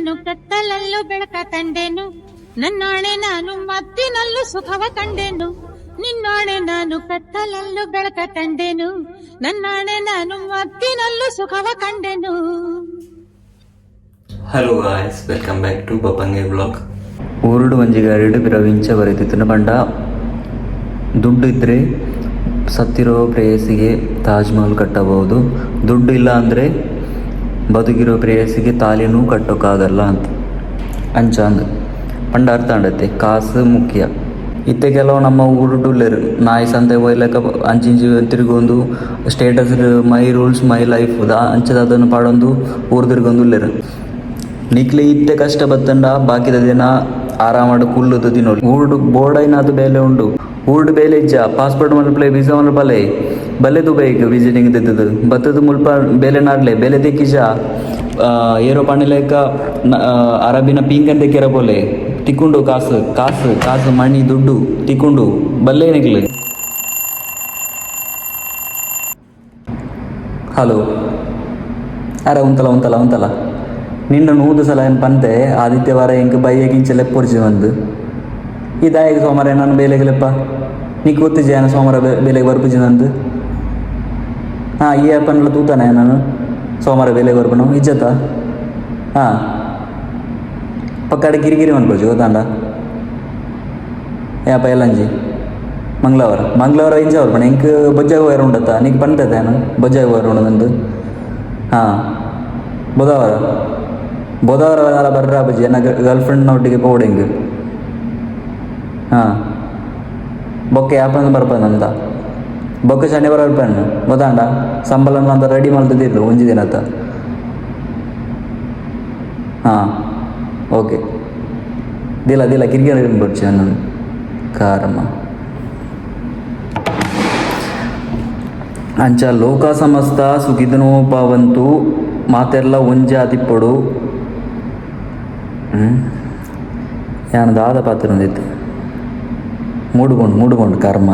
ನಾನು ಕತ್ತಲಲ್ಲೂ ಬೆಳಕ ಕಂಡೆನು, ನನ್ನಾಣೆ ನಾನು ಮತ್ತಿನಲ್ಲೂ ಸುಖವ ಕಂಡೆನು. ನಿನ್ನಾಣೆ ನಾನು ಕತ್ತಲಲ್ಲೂ ಬೆಳಕ ಕಂಡೆನು, ನನ್ನಾಣೆ ನಾನು ಮತ್ತಿನಲ್ಲೂ ಸುಖವ ಕಂಡೆನು. Hello guys, welcome back to ಬಪ್ಪಂಗೆ blog. ಊರುಡು ಒಂಜಿ ಗಾಡಿಡ್ ಪಿರವಿಂಚ ಬರೆದಿತ್ತುಂಡು ಪಂಡ ದುಡ್ಡು ಇದ್ದರೆ ಸತ್ತಿರೋ ಪ್ರೇಯಸಿಗೆ ತಾಜ್ ಮಹಲ್ ಕಟ್ಟಬಹುದು, ದುಡ್ಡು ಇಲ್ಲ ಅಂದರೆ ಬದುಕಿರೋ ಪ್ರೇಯಸಿಗೆ ತಾಲಿನೂ ಕಟ್ಟೋಕ್ಕಾಗಲ್ಲ ಅಂತ ಅಂಚ ಅಂದ್ ಪಂಡ ಅರ್ಥ ಆಂಡತ್ತೆ. ಕಾಸು ಮುಖ್ಯ. ಇತ್ತೆ ಕೆಲವು ನಮ್ಮ ಊರುಡುಲ್ಲೆರ್ ನಾಯಿ ಸಂತೆ ಪೋಯಿಲೆಕ್ಕ ಅಂಚಿಂಚಿ ತಿರುಗೊಂದು status my rules my life ದ ಅಂಚದ ಅದನ್ನು ಪಾಡೊಂದು ಊರು ತಿರುಗೊಂದು ಉಲ್ಲೆರ್. ನಿಕ್ಲೆ ಇತ್ತೆ ಕಷ್ಟ ಬತ್ತಂಡ ಬಾಕಿದ ದಿನ ಆರಾಮಡ್ ಕುಲ್ಲುದು ತಿನೊಲಿ. ಊರುಡು ಬೋಡಾಯಿನಾತ್ ಬೇಲೆ ಉಂಡು. ಊರುಡು ಬೇಲೆ ಇಜ್ಜ, ಪಾಸ್ಪೋರ್ಟ್ ಮಲ್ಪಲೆ, ವೀಸಾ ಮಲ್ಪಲೆ, ಬಲೆ ದುಬೈಗ್ ವಿಸಿಟಿಂಗ್ ದೆತ್ತುದು ಬತ್ತುದು ಮುಲ್ಪ ಬೇಲೆ ನಾಡ್ಲೆ. ಬೇಲೆ ತಿಕ್ಕಿಜ, ಏರೋ ಪಂಡಿಲೆಕ್ಕ ಅರಬಿನ ಪೀಂಕನ್ ದೆಕ್ಕೆರ ಪೋಲೆ. ತಿಕ್ಕುಂಡು ಕಾಸು ಕಾಸು ಕಾಸು, ಮಣಿ ದುಡ್ಡು ತಿಕ್ಕುಂಡು, ಬಲ್ಲೆ ನಿಕ್ಲೆ. ಹಲೋ, ಅರೆ ಉಂತಲ ಉಂತಲ ಉಂತಲ. ನಿನ್ನ 100 ಸಲ ಏನು ಪಂತೆ, ಆದಿತ್ಯವಾರ ಎಂಕ್ ಬಯ್ಯಗಿಂಚ ಲೆಪ್ಪೊರ್ಚಿ ಬಂದು. ಈ ದಾಯೆಗ್ ಸೋಮಾರ ನಾನು ಬೇಲೆಗೆ ಲೆಪ್ಪ? ನಿಕ್ ಗೊತ್ತಿಜ್ಜ ಯಾನ್ ಸೋಮಾರ ಬೇಲೆಗೆ ಬರ್ಪುಜಿ ನಂದು? ಹಾಂ, ಈ ಆ್ಯಪನ್ಲ ತೂತಾನೆ ನಾನು ಸೋಮಾರ ಬೇಲೆಗೆ ಬರ್ಪುನು ಇಜ್ಜತ್ತ? ಹಾಂ, ಪಕ್ಕಾಡೆ ಕಿರಿಕಿರಿ ಮನ್ಪೊರ್ಚಿ, ಗೊತ್ತಾಂಡ? ಯಾಪ ಎಲ್ಲಂಜಿ ಮಂಗಳವಾರ, ಮಂಗಳವಾರ ಇಂಚ ಬರ್ಪಣ. ಎಂಕ್ ಬೊಜ್ಜಾಗ ಹೋಯರ ಉಂಡತ್ತ? ನಿಕ್ ಪಂತತೆ ಯಾನ್ ಬೊಜ್ಜಾಗ ಹೋಯರ ಉಂಡದಂದು. ಹಾಂ, ಬುಧವಾರ, ಬುಧವಾರ ದಾಲ ಬರ್ರ ಬಜ್ಜಿ. ಎನ್ನ ಗರ್ಲ್ ಫ್ರೆಂಡ್ನ ಒಟ್ಟಿಗೆ ಪೋಡು ಎಂಕ್. ಹಾಂ, ಬೊಕ್ಕ ಯಾಪಂದು ಬರ್ಪನಂತ. ಬೊಕ್ಕ ಶನಿವಾರ ಬರ್ಪೇನು, ಗೊತ್ತಾಂಡ? ಸಂಬಳ ಅಂತ ರೆಡಿ ಮಲ್ತದಿರ್ರು ಒಂಜಿ ದಿನತ. ಹಾಂ, ಓಕೆ, ದಿಲ ದಿಲ, ಕಿರಿಕಿರಿ ಬರ್ಚಿ ನಾನು ಕಾರಮ್ಮ. ಅಂಚ ಲೋಕ ಸಮಸ್ತ ಸುಖಿನೋ ಭವಂತು. ಮಾತೆರ್ಲ ಒಂಜಾದಿಪ್ಪೊಡು. ಯಾನ್ ದಾದ ಪಾತೆರೊಂದಿತ್ತೆ? ಮೂಡುಗೊಂಡು ಮೂಡುಗೊಂಡು ಕರ್ಮ.